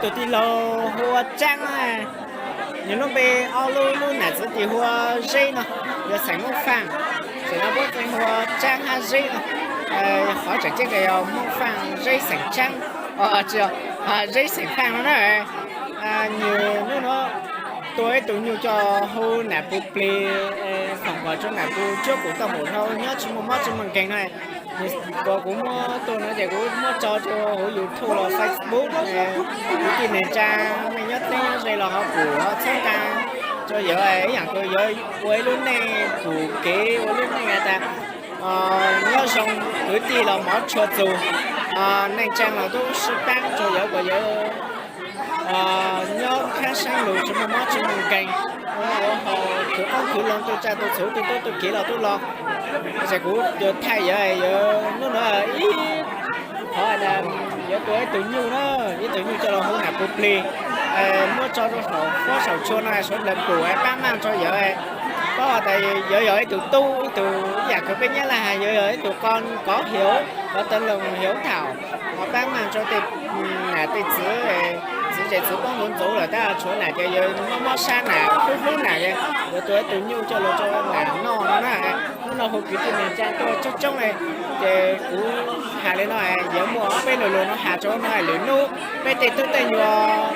Tus tij laug hu ua Tsaab, nws lub npe ob lub nam txiv tis hu ua Zeb no, yog xeem Moob Faaj. Tseem no puab hu ua Tsaab hab Zeb no. Qhov tseem ceeb yog Moob Faaj Zeb xeem Tsaab, tsis yog, Zeb xeem Faaj no na. Nws hnub no tua ib tug nyuj coj hu nam pus plig, foom kom rua nam pus cuab kuas tau npaum dhau nyob tsis muaj mob tsis muaj nkeeg no. Nws kuas kuv muab tua no ces kuv muab tso rua huv YouTube los Facebook, kwv tij neeg tsaa mej nyob dleb nyob ze los ho pum ho txhawb nqaa rua yawg, ib yaam kws yawg ua ib lub neej pum kev ua lub neej has tas nyob zoo, kwv tij los mov tshua txug, neej tsaa los tub sib paab rua yawg kuas yawg nyob khaab saab lug tsis muaj mob tsis muaj nkeeg, ua khwv qoob khwv loo, tu tsaj tu txhu, tu tub tu kiv los tub lug. Ces kuv yuav thaij yawg, yawg hnub no ib qhov tas yawg tua ib tug nyuj na, ib tug nyuj coj los hu nam pus plig, muab tso rua saum huab saum tsua no sawv daws pum paab maj rua yawg. Paub has tas yawg yog ib tug tub, ib tug ib yaam kws peb Nyab Laj has yawg yog ib tug con có hiếu, có tấm lòng hiếu thảo, ho paab maj rua tej nam tej txiv, txiv zej txiv poob ntxuv ntxuv lawm tab tshuav nam ces yawg mob mob sab nam hlub hlub nam, yawg tua ib tug nyuj coj lug rua nam noj no na. Hnub no hu kwv tij neeg tsaa tuaj coob coob le, ces kuv has le no, yuav muaj ob peb lu lug no has rua no, lwm hnub peb tej tub tej nyuam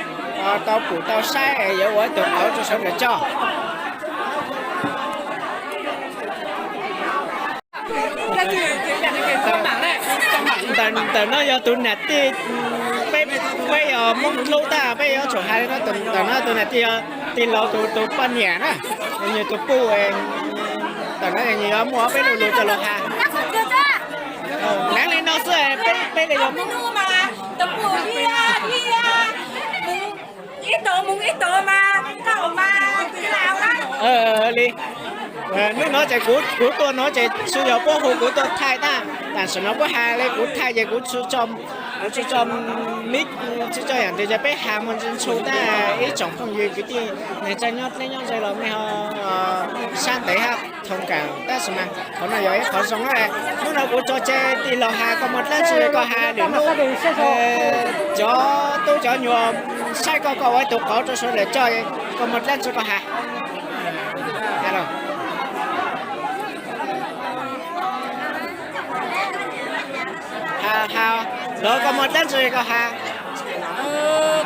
tau pum tau saib yuav ua ib tug qauv rua sawv daws coj. Ntawm no yog tus nam tij, peb, peb yog Moob Dlub tab peb yuav tsum has le no, ntawm no tus nam tij yog tij laug tus poj niam na, nwg tus puj, ntawm no nwg yuav muaj ob peb lu lug coj lug has. Naav le no xwb, peb le yog li. Hnub no ces kuv tuaj no ces tsi yog puab hu kuv tuaj thaij tab, tam sim no puab has le kuv thaij ces kuv tsi tso mic, tsi tso yaam twg ces peb has muaj ntshu tab, ib tsoom phooj ywg kwv tij neeg tsaa nyob dleb nyob ze los mej ho sab ntev hab thoob kaam tab sis mas qhov no yog ib qhov zoo na. Hnub no kuv tso tseg tij laug has, koj muaj dlaab tsi koj has, lwm hnub cov tub cov nyuam saib koj, koj ua ib tug qauv rua sawv daws coj, koj muaj dlaab tsi koj has. Has, has, lawv koj muaj dlaab tsi koj has.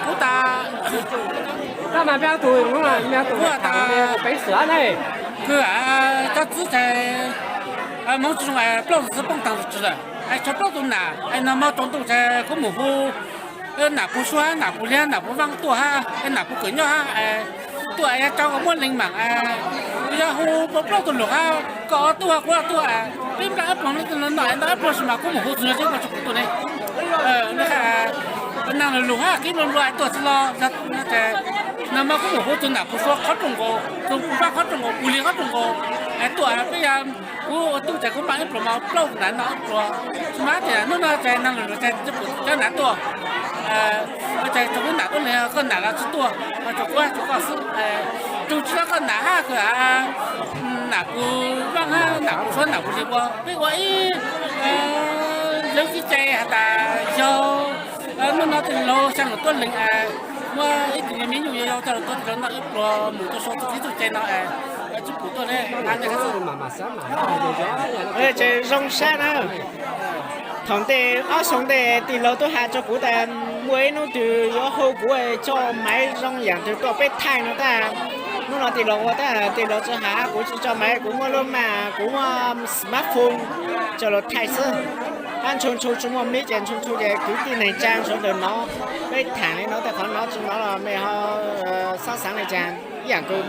Kuv tas, kuv tas, kws cov txwv ces Hmoob tsi zoo, plaub tug txwv poob taag tsi lawm, tshuav plaub tug nam, nag hmo tsaus ntuj ces kuv mus hu nam pug suab, nam pug liab, nam pug vaaj tuaj hab, nam pug kawm nyob hab, tuaj yog rau muab leej maam, yog hu plaub tug lug hab, koj ob tug kuv ob tug, peb nplaj ib pluag no, no nplaj ib pluag sis mas kuv mus hu txug no ces kuv tsi pum tuaj ne. Naag lug lug hab kev nplua nplua tuaj tsi los, nag hmo kuv mus hu txug nam pug suab qhov rooj nkaus, txug pug vaaj qhov rooj nkaus, pug liab qhov rooj nkaus, tuaj peb yog kuv ua tub ces kuv nplaj ib pluag mas plaub nam no ib pluag, tsi mas ces hnub no ces naag lug lug ces tsi pum cov nam tuaj. Ces tsuas kuv nam tuaj le, koj nam los tsi tuaj, tsuas kuv tsuas koj xwb. Tug tsi tau koj nam hab kws nam pug vaaj hab nam pug suab nam pug liab ua, peb ua ib lub txuj ci has tas yog hnub no tij laug xyaa lug tuab leeg, muab ib tug me nyuj yau yau coj lug tuav tij laug noj ib pluag mus rua sau txuj kev txuj ci no, tsi pum tuaj le. Ces zoo sab na. Thaum ntej ob xyoo ntej tij laug tub has rua kuv tas muaj ib hnub twg yuav hu kuv coj maiv zoo yaam twg tuaj peb thaij no tab. Hnub no tij laug ua tab tij laug tsi has, kuv tsi tso maiv, kuv muab lub maj, kuv muab smartphone coj lug thaij xwb. Hab ntshu ntshu tsi muaj mic ces ntshu ntshu ces kwv tij neeg tsaa sawv daws nov, peb thaam le no tej qhov nov tsi nov los mej ho xob xaav le caag, ib yaam kws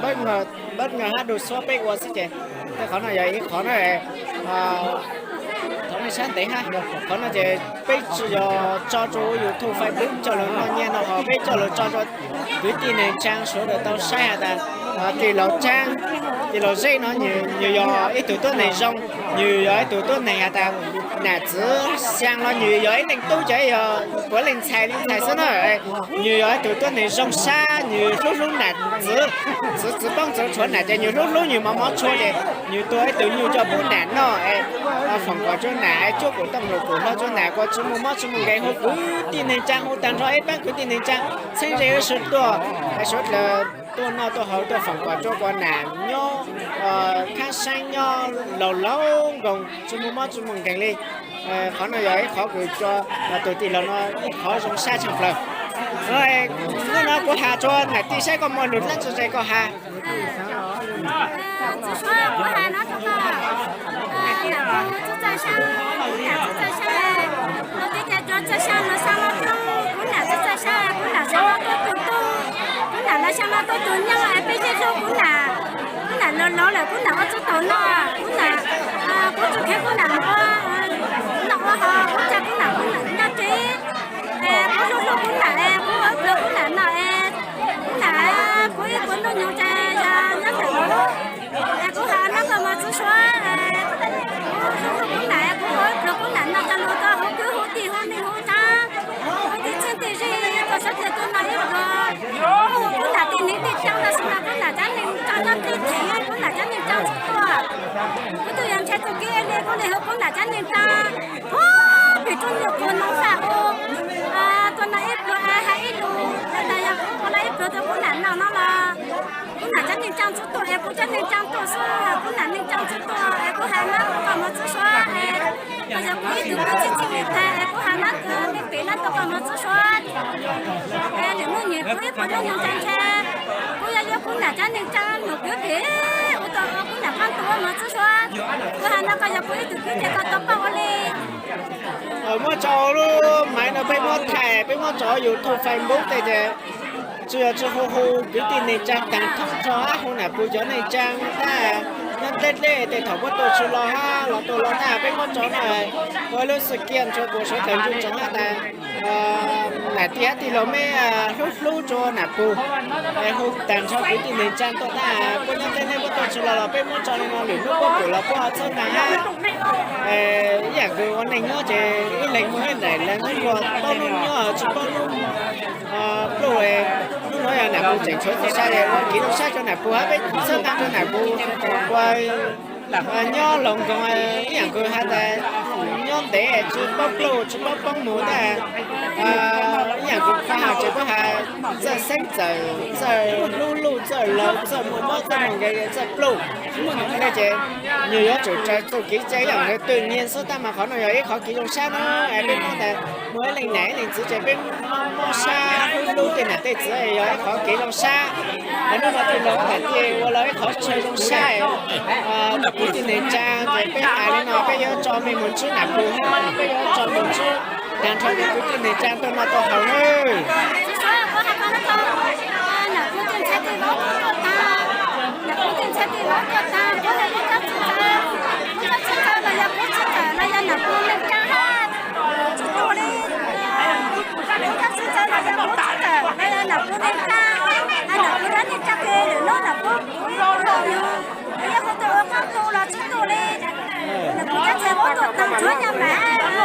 bất ngờ hab đột xuất peb ua xwb ces tej qhov no yog ib qhov na. Thov mej sab ntev hab, qhov no ces peb tsi yog tso rua YouTube, Facebook coj lug noj nyiaj noj haus, peb coj lug tso rua kwv tij neeg tsaa sawv daws tau saib has tas tij laug Tsaab, tij laug Zeb no nwg yog ib tug tuab neeg zoo, nwg yog ib tug tuab neeg has tas Nam txwv xyaa los nws yog ib leeg tub ces yog puav leej ntxhais li ntxhais xwb na. Nws yog ib tug tuab neeg zoo sab, nws hlub hlub nam txwv, txwv txwv poob txwv tshuav nam ces nws hlub hlub nws mov mov tshua ces nws tua ib tug nyuj coj pub nam noj, foom kom tsua nam cuab kuv tooj lus kuv hlo tsua nam kuas tsi muaj mob tsi muaj nkeeg, hu kwv tij neeg tsaa hu taag nrho ib paab kwv tij neeg tsaa txheeb ze wb sawv tuaj, sawv dlawg tuaj noj tuaj haus tuaj foom kom tsua kuas nam nyob khab saib nyob laus laus nkoos tsi muaj mob tsi muaj nkeeg li. Qhov no yog ib qhov kws tsua tug tij laug no ib qhov zoo sab tshaaj plawg. Hnub no kuv has tsua nam tij saib koj muaj lug dlaab tsi ces koj has. Txawj sab, kuv nam txawj txawj sab, kuv nam txawj txawj sab, kuv nam txawj txawj sab, kuv nam xyaa los tuaj tug tub, kuv nam los xyaa los tuaj tug nyob es peb yeej hlub kuv nam. Kuv nam laus laus lawm kuv nam ua tsi tau noj, kuv nam, kuv tsi kheev kuv nam ua, noj ua haus, kuv tsa kuv nam, kuv nam nyob tsev, kuv hlub hlub kuv nam es kuv ua pluag kuv nam no es, kuv nam, kuv ib kuv nuj nyoog ces yog nyob ntawm kuv, es kuv has nab koj mog txwv suav, kuv hlub hlub kuv nam es kuv ua pluag kuv nam no coj lug tau hu kwv hu tij hu neej hu tsav, hu tij txheeb tij ze, tuaj sawv dlawg tuaj noj ib pluag, kuv hu kuv nam tej neeg tej tsav no xwb mas kuv nam cov neeg tsav nyob teb theem, kuv nam cov neeg tsav txhua tuaj. Kuv tub yog ntshai txuj kev li kuv li hu kuv nam cov neeg tsav, phem rua nyuam qhuav noog faj hu, tuaj noj ib pluag es has ib lus tas yog kuv ua lawv ib pluag rua kuv nam noj no los, kuv nam cov neeg tsav txhua tuaj es kuv cov neeg tsav tuaj xwb, kuv nam neeg tsav txhua tuaj es kuv has nab koj mog txwv suav es, koj yog kuv ib tug kwv tij txheeb neeg tag es kuv has nab koj neeg pem nab koj mog txwv suav es lwm hnub nyiam kuv ib puas nub nyoog tsav ntshe kuv yuav yuav kuv nam cov neeg tsav nug kwv phem ua tau kuv nam qaab ntuj mog txwv suav. Kuv has no koj yog kuv ib tug kwv tij koj tau paub ua li. Muab tso lub maiv no peb muab thaij, peb muab tso YouTube, Facebook tej ces tsi yog tsi hu hu kwv tij neeg tsaa taag thoob rua hab hu nam puj cov neeg tsaa tag nyob dleb dleb tej thaum puab tuaj tsi los hab los tuaj los tag peb muab tso no ua lub xwm kiaj nrua kuas sawv dlawg ntsug tsoom hab tas nam tij hab tij laug meb hlub hlub rua nam puj, hu taag nrho kwv tij neeg tsaa tuaj tag puab nyob dleb dleb puab tuaj tsi los los peb muab tso li no lwm hnub puab pum los puab txhawb nqaa hab. Ib yaam kws ua neeg nyob ces ib leeg muaj ib daim leeg nub luag paub nub nyob tsi paub nub pluj. Nub nuav yog nam puj tseem tshuav txuj sa es ua kev zoo sab rua nam puj hab peb txhawb nqaa rua nam puj ua nyob laus nkoos ib yaam kws has tas nyob ntev tsi paub pluj tsi paub poob mus ntag. Ib yaam kws qhov has tseem puab has txawj xeeb txawm, txawj hlub luj, txawj laus, txawj muaj mob, txawj muaj nkeeg, txawj pluj. Ces nwg yuav tsum raws txuj kev cai ib yaam kws twj nyiag xwb tab mas qhov no yog ib qhov kev zoo sab na. Peb muab tas muaj ib leej nam ib leej txiv ces peb muab sab hlub hlub tej nam tej txiv yog ib qhov kev zoo sab. Nub no tej laug nam tij ua lawv ib qhov chaw zoo sab. Kwv tij neeg tsaa ces peb has li no peb yuav tso mej moog ntsib nam puj hab peb yuav tso moog ntsib taag nrho kwv tij neeg tsaa tuaj noj tuaj haus nawb.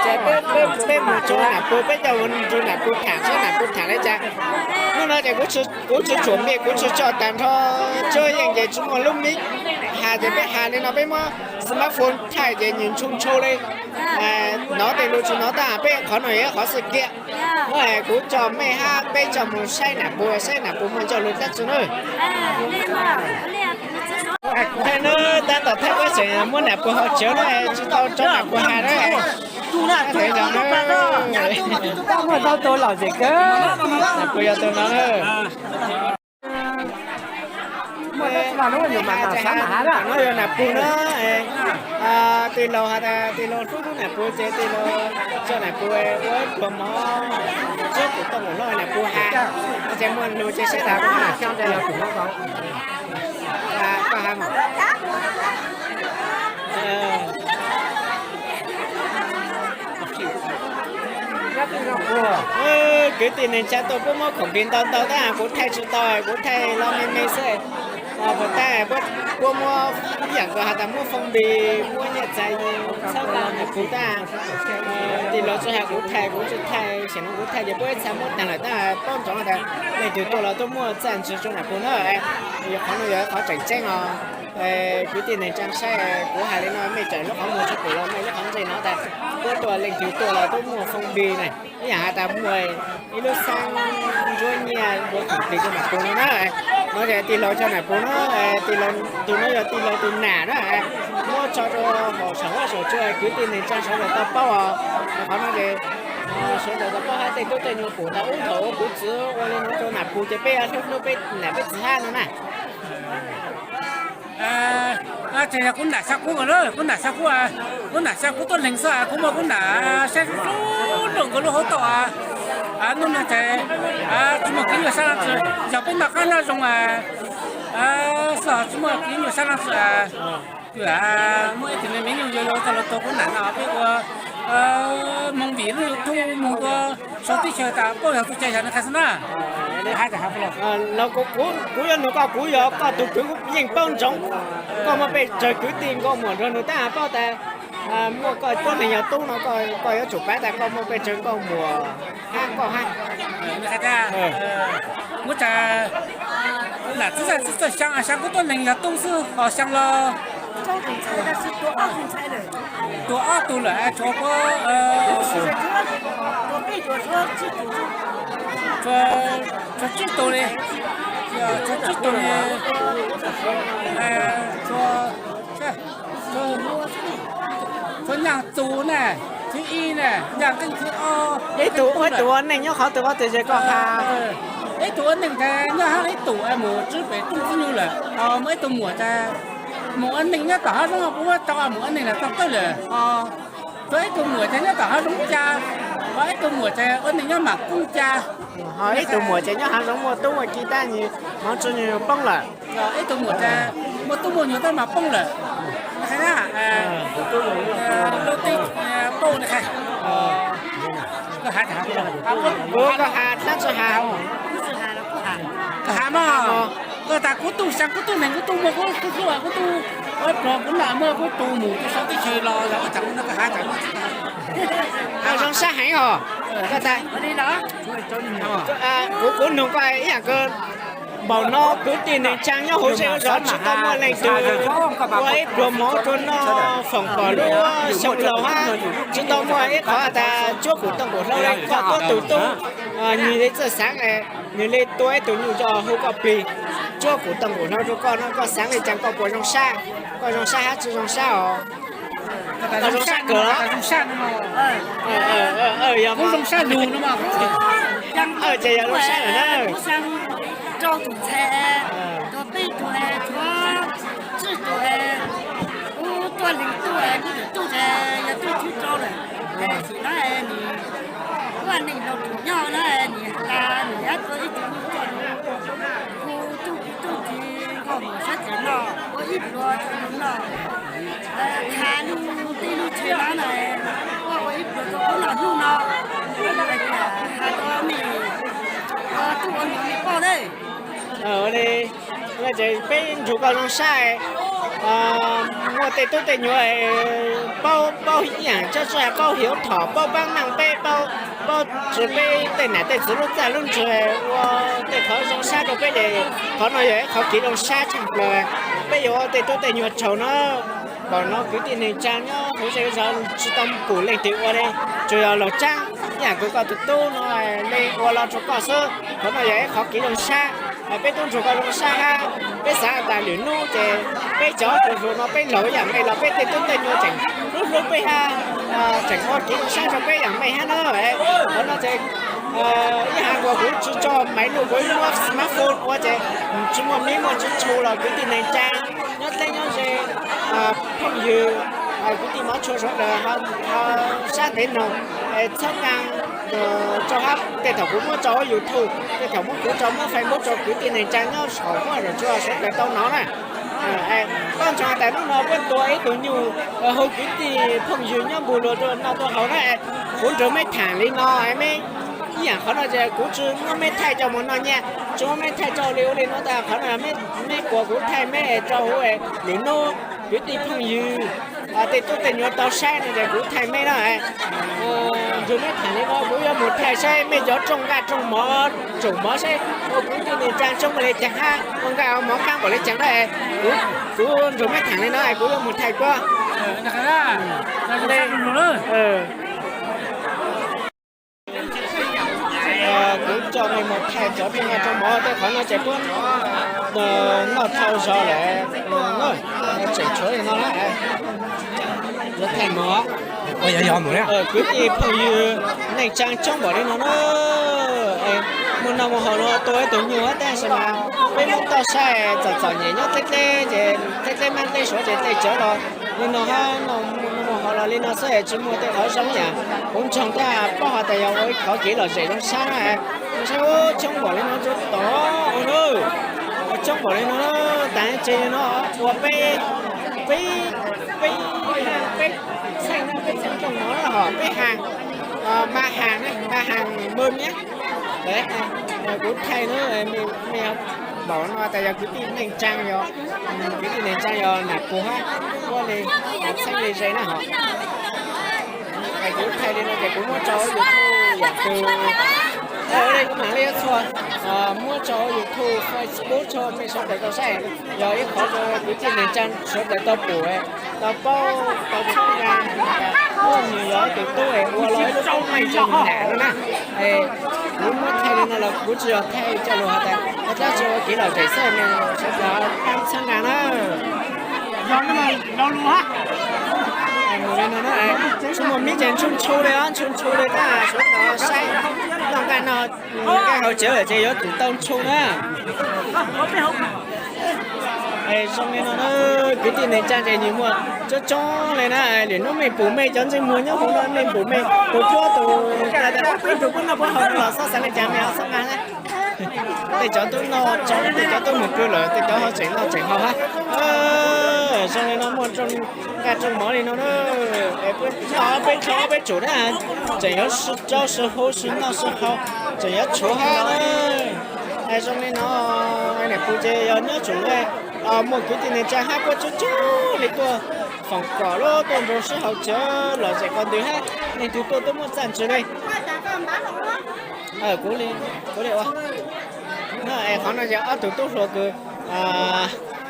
Ces peb, peb, peb moog rua nam puj, peb coj moog rua nam puj thaam saib nam puj thaam le caag. Nub no ces kuv tsi tshuam npe, kuv tsi tso taag nrho, tsuas yeej ces tsi muaj lub mic has ces peb has li no peb muab smartphone thaij ces nwg ntshu ntshu li. Nov tej lug tsi nov tab peb qhov no yog ib qhov xwm kiag. Kuv coj mej hab peb coj moog saib nam puj, saib nam puj muaj ncauj lug dlaab tsi nawb. Thaij nawb, tab tom thaij peb tseem muab nam puj haus tsawv na, tsi tau rov nam puj has na. Muaj tau tau lom zem kawg, nam puj yog tau no na. Nam puj na, tej laug has tas tej laug hlub hlub nam puj ces tej laug coj nam puj ua ib pluag mov, tsuab kuv tooj kuv hlo nam puj has, ces muaj lug ces saib nam puj has. Kwv tij neej tsa tuaj puab muab khoom kis ntau ntau tab kuv thaij tsi tau, kuv thaij lo me me xwb. Puas tab, puab muab ib yaam kws has tas muab phone bill, muab nyiaj txag txhawb nqa kuv tab. Tij laug tsi has kuv thaij, kuv tsi thaij, xyem no kuv thaij ces puab ib txha muab taag lawm tab. Paub ntsoov tas leej twg tuaj los tuaj muaj txaj ntsig rua nam pug na. Qhov no yog qhov tseem ceeb os. Kwv tij neeg tsaa saib, kuv has li no mej tsaam lub qhov muag tsi pum los mej lub qhov ntsej no tas puab tuaj leej twg tuaj los tuaj muaj phone bill na. Ib yaam has tas muaj ib lub xaab ntsuab nyiaj ua khoom plig rua nam pug no na. No ces tij laug cov nam pug na, tij laug tug no yog tij laug tug nam na, muab tso rua hauv saum huab saum cua kwv tij neeg tsaa sawv daws tau paub os. Qhov no ces sawv daws tau paub hab tej tub tej nyuas pum tas ub thaum ua kuv txwv ua li no rua nam pug ces peb hlub hlub peb nam peb txiv hab no na. Ces yog kuv nam xyaa qub, kuv nam xyaa qub, kuv nam xyaa qub tuab neeg xwb, kuv muaj kuv nam saib zoo zoo nkawd lub hauv tauj. Nub nua ces tsi muaj kev nyuaj sab laaj tsi, yog peb noj qab nyob zoo, xwb tsi muaj kev nyuaj sab laaj tsi. Muaj ib tug me me nyuj yuav yuav tau los tuag kuv nam no peb ua movie lub YouTube moog tuaj sau teb chaws tas paub yog tug cai yog nws qha xwb na. Los kuv yuav nug koj, kuv yog koj tug kwv, kuv yeej paub ntsoov koj muaj pes tsawg kwv tij nkauj muam nrog nws tab, paub tas muaj koj tuab neeg yog tub no, koj yuav tsum paub tas koj muaj pes tsawg nkauj muam hab koj hab. Kuv tas nam txiv txawj xyaa, xyaa kuv tuab neeg yog tub xwb, ho xyaa los tuag ob tug lawm, tshuav kuv tshuav tsib tug li, tshuav tsib tug li, tshuav Nyaaj Txus na, thib ib na, Nyaaj Nqeeb thib ob. Ib tug ua neej nyob qhov twg qhov twg es koj has? Ib tug ua neej tas nyob hab ib tug mus tswb pem Tooj Txwb Nyug lawm. Muaj ib tug muam tas mus ua neej nyob tom hav zoov, kuv muab rau mus ua neej los tau tawg lawm. Tshuav ib tug muam tas nyob tom hav zoov Ca, ho ib tug muam tas ua neej nyob Maam Koob Ca. Ho ib tug muam tas nyob hav zoov muaj tub muaj ki tab nws hmoov tsi nyuag poob lawm. Ib tug muam tas muaj tub muaj nyuag tab mas poob lawm. Lub teb paub li qhia. Koj has dlaab tsi has? Koj has mas, koj tas kuv tug xyaa kuv tub neeg, kuv tub muaj kuv tub hlub, kuv tub ua pluag kuv nam muaj kuv tug mus rua sau teb chaws los yog ua tsaam no koj has tas zoo sab heev os. Kuv, kuv nug koj ib yaam kws npaum no kwv tij neeg tsaa nyob huv zej huv zos tsi tau muaj leej twg ua ib pluag mov rua noj foom pom lub xyoo laus hab tsi tau muaj ib qhov tas cuab kuv tooj kuv hlau le koj tuab tug tub, nwg le txawj xaav, nwg le tua ib tug nyuj hu koj plig, cuab kuv tooj kuv hlau rua koj no koj xaav le caag, koj puas zoo sab? Koj zoo sab hab tsi zoo sab os? Koj zoo sab kawg. Yog zoo sab lug no. Ces yog zoo sab lawm na. Rau tus ntxhais, tus peb tus, tsib tus, kuv tuaj leeg tuaj, kuv tus tub ntxhais yog tub thib rau lawm. Sim no nws ua neej laug nyob na, nws tas nws yuav tua ib tug nyuj rua kuv tub, kuv tub txiv nkauj muam sab tes no ua ib pluag rua noj, has lub teb lub chaw no na, ua ib pluag rua kuv noj hnub no. Has rua mej ua tub ua nyuam mej paub lawm. Peb nrug koj zoo sab, muaj tej tub tej nyuam paub, paub ib yaam tsob tsuj, paub hiav thom, paub paab meej, peb paub, paub tsw peb tej nam tej txwv lub txaj lub ntsig, ua tej qhov zoo sab rau peb ces qhov no yog ib qhov kev zoo sab tshaaj plawg. Peb yuav ua tej tub tej nyuam tsaug no, npaum no kwv tij neej tsaa nyob huv zej huv zos tsi tau pum leej twg ua le, tsuas yog Laug Tsaab ib yaam kws koj tus tub no le ua los rua koj xwb. Qhov no yog ib qhov kev zoo sab, peb tub nrug koj zoo sab hab. Peb xaav tas lwm nub ces peb cov tug hluas no peb laug ib yaam mej los peb tej tub tej nyuam tseem hlub hlub peb hab, tseem ua kev zoo sab rua peb yaam mej hab na. Qhov no ces ib yaam kuv tsi tso maiv lug, kuv muab smartphone ua ces tsi muaj miv muaj tsi tshua los kwv tij neej tsaa nyob dleb nyob ze, phooj ywg, kwv tij mov tshua sawv daws ho sab ntev noog, txhawb nqaa rau hab tej thaum kuv muab tso huv YouTube, tej thaum muab kuv tso muab Facebook rau kwv tij neej tsaa nyob saum huab saum cua sawv daws tau nov na. Koj ntsoov tas nub no puab tua ib tug nyuj hu kwv tij phooj ywg nyob npug luas rua noj rua haus na. Kuv nrug mej thaam li no, mej Yam qhov no ces kuv tsis muab mej thaij coj mus noj nyiaj, tsis muab mej thaij coj li ua li no tas, qhov no mej kuas kuv thaij mej rau hauv lwm hnub kwv tij phooj ywg, tej tub tej nyuam tau saib no ces kuv thaij mej na. Nrug mej tham li no kuv yuav mus thaij saib mej cov rooj nqaj rooj mov, tsoom mov saib ua kwv tij neej tsaa tshoob ua li caag hab, ua nqaj ua mov qaab npaum li caag na. Kuv nrug mej tham li no kuv yuav mus thaij puab. Kuv coj mej mus thaij cov rooj nqaj rooj mov tej qhov no ces puab noj thau zog lawm, tseem tshuav li no na. Yuav thaij mov, kwv tij phooj ywg neej tsaa tshoob npaum li no na. Muaj noj muaj haus no tua ib tug nyuj hab tab sis mas peb Moob toj saib txom txom nyem nyob dleb dleb ces dleb dleb mab dleb suav ces dlej tsawv los li no hab, noj muaj noj muaj haus los li no xwb tsis muaj tej qhov zoo yam. Kuv ntsoog tas paub has tas yog ua ib qhov kev lom zem zoo sab na. Saib tshoob npaum li no tsuas tom ua na, tshoob npaum li no tas tsev no ua peb, peb, peb, peb txheej, peb txheej rooj mov na hom peb haag, ma haag na, ma haag npawg miab. Kuv thaij na, mej npaum no tas yog kwv tij neej tsaa, yog kwv tij neej tsaa yog nam pug hab, muab li txheeb li ze na hom. Kuv thaij li no ces kuv muab tso YouTube yam twg, ua li kuv mam li yuav txhua, muab tso YouTube, Facebook tso mej sawv daws tau saib, yog ib qhov rau kwv tij neej tsaa sawv daws tau pum, tau paub, tau txhawb nqa. Ub, nws yog ib tug tub es ua los ib lub koob meej rau nws nam no na. Kuv muab thaij li no los kuv tsis yog thaij coj lug has tas, tab sis ua kev lom zem xwb, sawv daws pab txhawb nqa na. Mus li no na, tsis muaj miv ces ntshu ntshu li os, ntshu ntshu li tab sis sawv daws saib noj nqaj no, nqaj haus cawv ces yuav tsum tau ntshu na. Zoo li no na, kwv tij neej tsaa ces nws muaj coob coob li na. Lwm hnub mej pum mej cov ntsej muag nyob hauv no, mej pum mej tus cuab tus kag tas peb tug puab noj puab haus los xob xaav li cas mej ho xob nqa na. Tej cov tub noj tsoom, tej cov tub mus pw lawm, tej cov ho tseem noj tseem haus hab. Zoo li no muaj rooj nqaj rooj mov li no na. Peb noj peb dlhau peb tsum na, tseem yuav sib rau sib hu sib noj sib haus, tseem yuav tshuav hab na. Zoo li no, niam pug ces yog nyob tsum na, muaj kwv tij neej tsaa hab puab tsuj tsuag li tuaj foom kom lub tuaj nrug sib haus cawv lom zem qhov ntws hab, leej twg tuaj tuaj muaj txaj ntswg li. Kuv li ua, qhov no yog ob tug tub hluas kws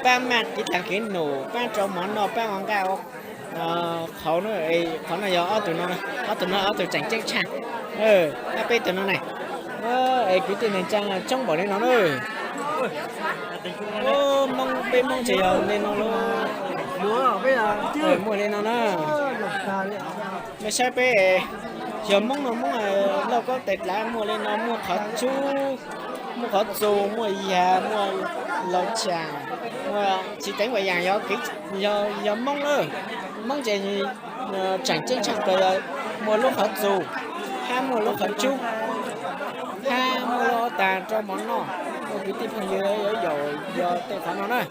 paab maj kev taag kev num, paab rau mov noj, paab ua nqaj ua qhauv na. Qhov no yog ob tug no, ob tug no ob tug tseem ceeb tshaaj. Ab peb tug no ne, es kwv tij neej tsaa tshoob npaum li no na. Moob, peb Moob ces yog li no lauj. Muaj li no na. Mej saib peb yog Moob no, Moob lauj kaub tais dlav muaj li no, muaj qhov tsub, muaj qhov txus, muaj yag, muaj laus tsaam, muaj tsis teev vas yaam, yog Moob lawm. Moob ces tseem ceeb tshaaj kawg, muaj lub qhov txus, hab muaj lub qhov tsub, hab muaj lub ob tag rau mov noj. Ua kwv tij phooj ywg yuav yaum yog tej qhov no na.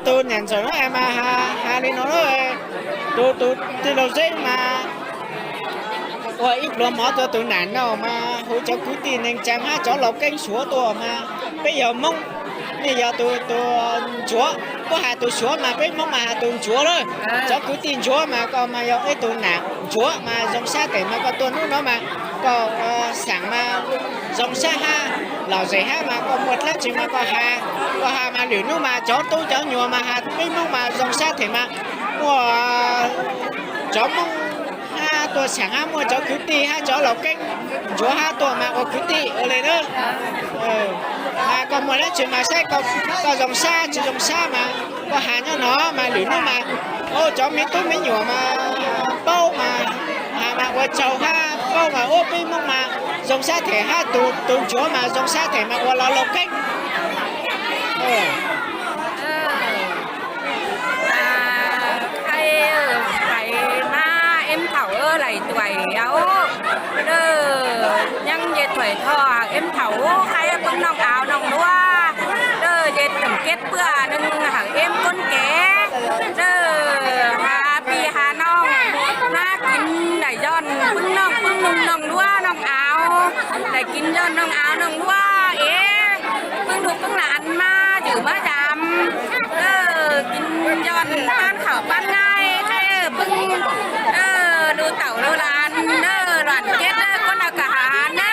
Tus nam ntxawm no mas has li no na, tus, tus tij laug Zeb mas ua ib pluag mov rau tus nam no mas hu cov kwv tij neej tsaa hab cov laus keeb suav tuaj mas peb yog Moob, nej yog tus, tus Ntsuav, puab has tus Suav mas peb Moob mas has tus Ntsuav lawm. Cov kwv tij Ntsuav mas koj mas yog ib tug nam Ntsuav mas zoo sab tes mas koj tuaj hnub no mas koj xaam mas Zoo sab hab, lom zem hab mas koj muaj dlaab tsi mas koj has, koj has mas lwm nub mas cov tub cov nyuas mas has peb Moob mas zoo sab them mas muaj cov Moob hab tuaj xyaam hab muaj cov kwv tij hab cov laus keeb ntsuav hab tuaj mas ua kwv tij ua le na. Mas koj muaj dlaab tsi mas saib koj zoo sab tsi zoo sab mas koj has nyob no mas lwm nub mas cov me tub me nyuam mas paub mas has mas ua tsaug hab paub mas ua peb Moob mas zoo sab them hab tus ntsuav mas zoo sab them mas ua los laus keeb. Khai fais mas eb thaum lais tuais au, nyeeb ces tuais tho eb thaum khai peb noog au noog luab, ces tsoom keb puaj neeg hawm eb koob kev, has pis has noog, hab kis daim zoo peb noog peb noog noog luab noog au, daim kis zoo noog au noog luab es peb ntuj peb las mas ywm mas yam, kis zoo pab thaum pab nqaij, peb lug taum lug las, luam keb kuv noj koj has na.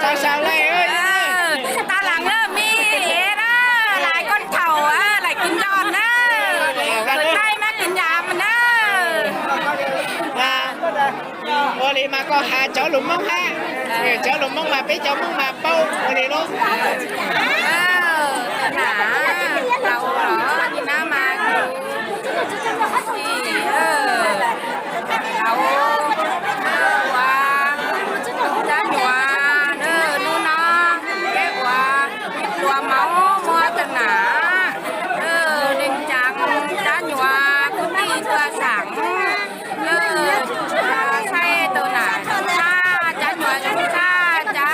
Tas laas na, mej es na, lais koob thaum, lais kis zoo na, koj thaij mas kis yam na. Ua li mas koj has cov lus Moob hab, cov lus Moob mas peb cov Moob mas paub ua li lub. Ua, cov nyuam, nub no peb ua tua mov muab tag nam, neeg tsaa, cov nyuam kwv tij tuaj saam, saib tau nam zoo sab, cov nyuam zoo sab, cov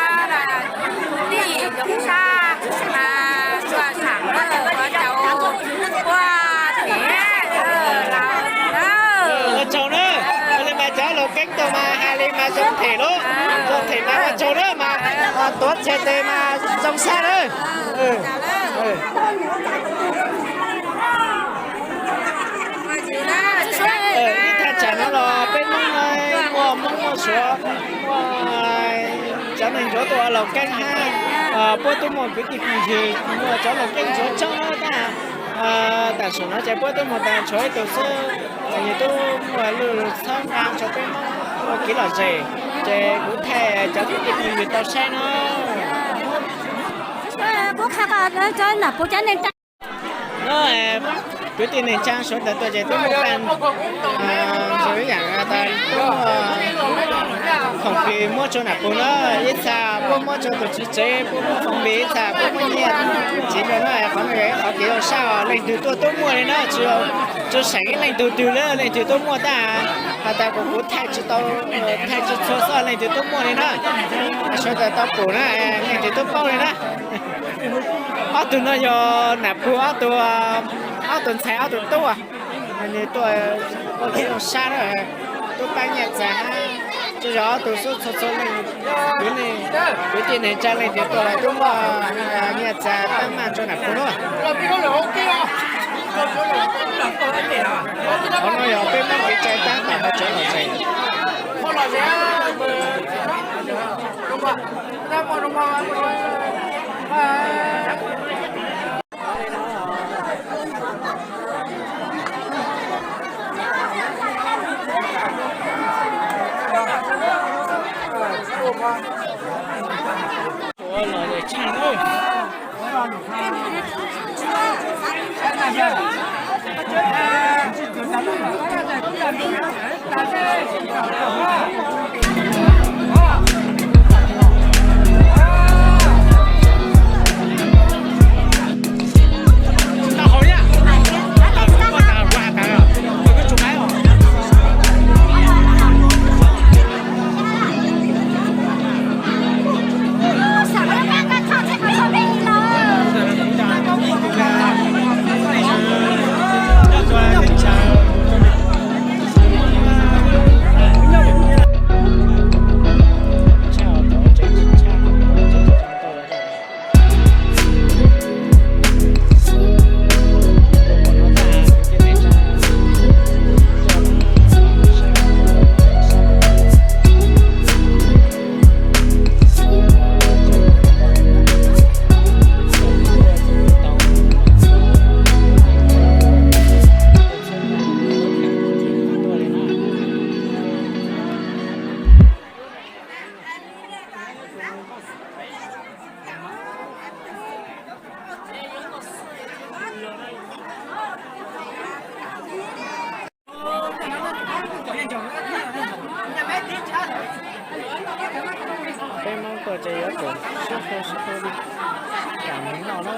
kwv tij zoo sab, tuaj saam ua tsaug, ua them lawm. Ua tsaug na, ua li mas cov laus keeb tau mas has li mas zoo them lub, zoo them mas ua tsaug na mas, tuav txhais tes mas zoo sab na. Ib thaj tsam no los peb Moob, muaj Moob muaj Suav, muaj cov neeg ntsuav tuaj ua laus keeb hab, puab tub muaj kwv tij phooj ywg, muaj cov laus keeb ntsuav tshoob na tab, tam sim no ces puab tub muaj tag tshuav ib tug xwb, ces nws tub muaj lug txhawb nqaa rua peb Moob ua kev lom zem, ces kuv thaij cov kwv tij phooj ywg tau saib na. Kwv tij neej tsaa suav dlawg tuaj ces tub muaj paj, zoo ib yaam tas tub muaj khoom plig muab tsua nam pug na, ib txha puab muab tsua tus tswv tsev, puab muab khoom plig, ib txha puab muab nyiaj txiv rua na. Qhov no yog ib qhov kev zoo sab, leej twg tuaj tub muaj li na, tsi seem ib leej tug twg le, leej twg tub muaj tab has tas kuv kuv thaij tsi tau, thaij tsi txhua xwb, leej twg tub muaj li na. Suav dlawg tau pum na, leej twg tub paub li na. Ob tug no yog nam pug, ob tug, ob tug ntxhais ob tug tub, nws tuaj ua kev zoo sab na, tub paab nyiaj txag hab, tsuas yog ob tug xwb, txhua txhua leej, kwv tij neej tsaa leej twg tuaj los tub muaj nyiaj txag paab maj rua nam pug na. Qhov no yog peb Moob kev cai tab tom hov tsev lom zem. Peb Hmoob tuaj ces yuav tsum sib hu sib hu li kam mus noj na.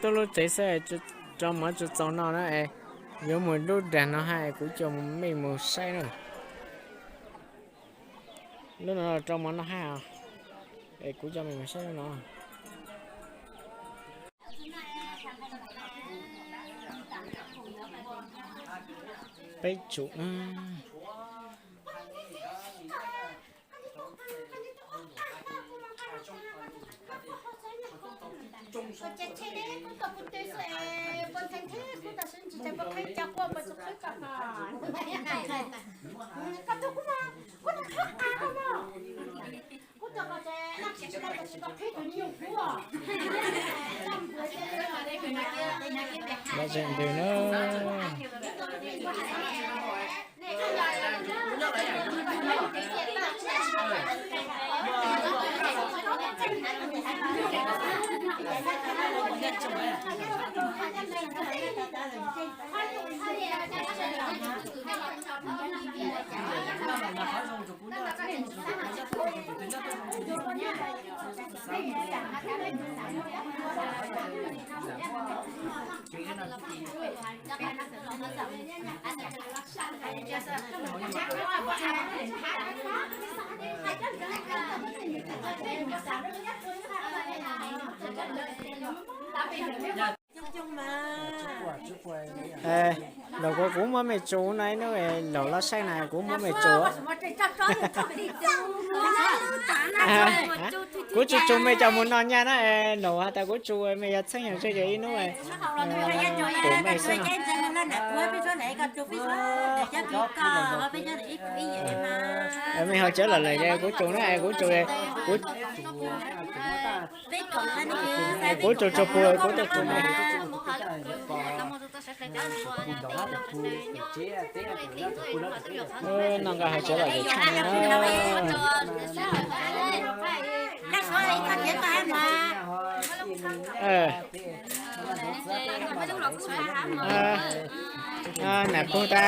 Tuaj lub tsev xwb, rau mov tsis txaus no na es, yuav mus lub dag no hais kuv coj mej mus saib na. Lub no rau mov no hais, es kuv coj mej mus saib lub no. Peb tsum na. Lom zem ntws na. Laus, kuv muab mej tsus no ib hnub, laus los saib na, kuv muab mej tsus. Kuv tsus tsus mej coj mus noj nyaj na, laus has tas kuv tsus mej yog txheeb yog ze ces ib hnub pum mej xwb no. Mej ho cov laus lawm ces kuv tsus na, kuv tsus, kuv kuv tsus tsus pus, kuv tsus tsus mej. Noj nqaij hauv tsev lom zem tshaj na. Nam pug tas.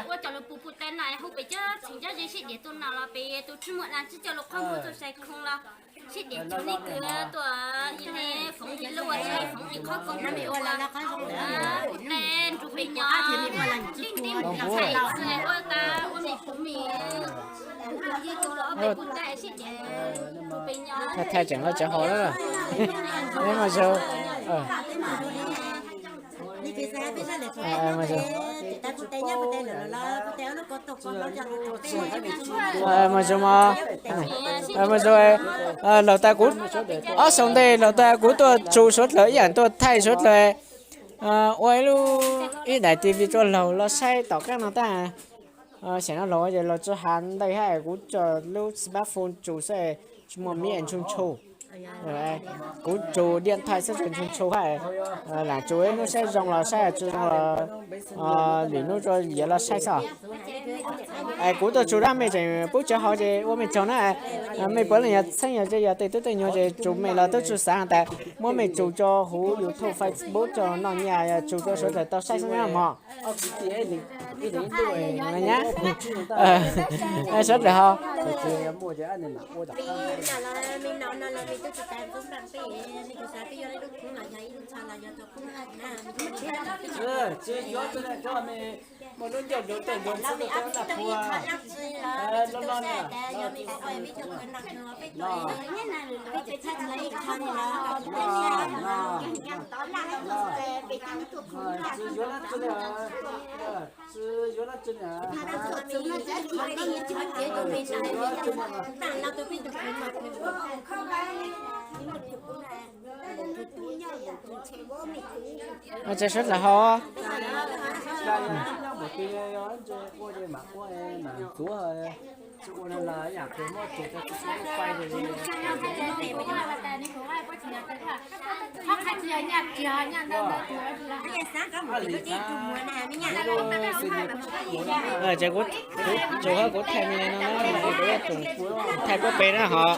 Ua cov lus pus pus tes na, hu pes cov txheem cov ze sib diam tuaj no los pes tus tswv muam na tsis coj lus qhov muag tuaj sai khoo los sib diam txhua leej kws tuaj ib leeg foom ib lub ua ib leeg foom ib qhov koom ua pus tes nrug pes nyob, tib tib mus txhais xwb ua tas ua me pum me, ua pes pus tes sib diam nrug pes nyob. Thaij tseem loj cov hau lawm. Mos zoo mos, mos zoo, laus tas kuv, ob xyoo ntej laus tas kuv tuaj tsus suav dlawg ib yam tuaj thaij suav dlawg, ua ib lub, ib daim T V rua laus los saib tom qab no tag. Xyem no laus ces laus tsi has ntej hab kuv tso lub smartphone tsus xwb, tsis muaj miv ntshoo ntshoo. Kuv tsus diaj thaij xwb tsus ntshoo ntshoo hab, lam tsus ib hnub saib zoo los saib, tsis zoo los lwm hnub rua yiav los saib xwb. Es kuv tuaj tsus dab mej tseem pub cov hauv ces ua mej tsaug na. Mej puav leej yog txheeb yog ze yog tej tub tej nyuag ces tsus mej los tub tsis xav has tas muab mej tsus rua huv YouTube, Facebook rua noj nyaj, tsus rua suav dlawg tau saib xwb na mog. Nyab, suav dlawg ho. Tsa suav dlawg ho. Ces kuv, kuv tsuas hab kuv thaij me no na, kuv tsuas thaij kuv pem na hos.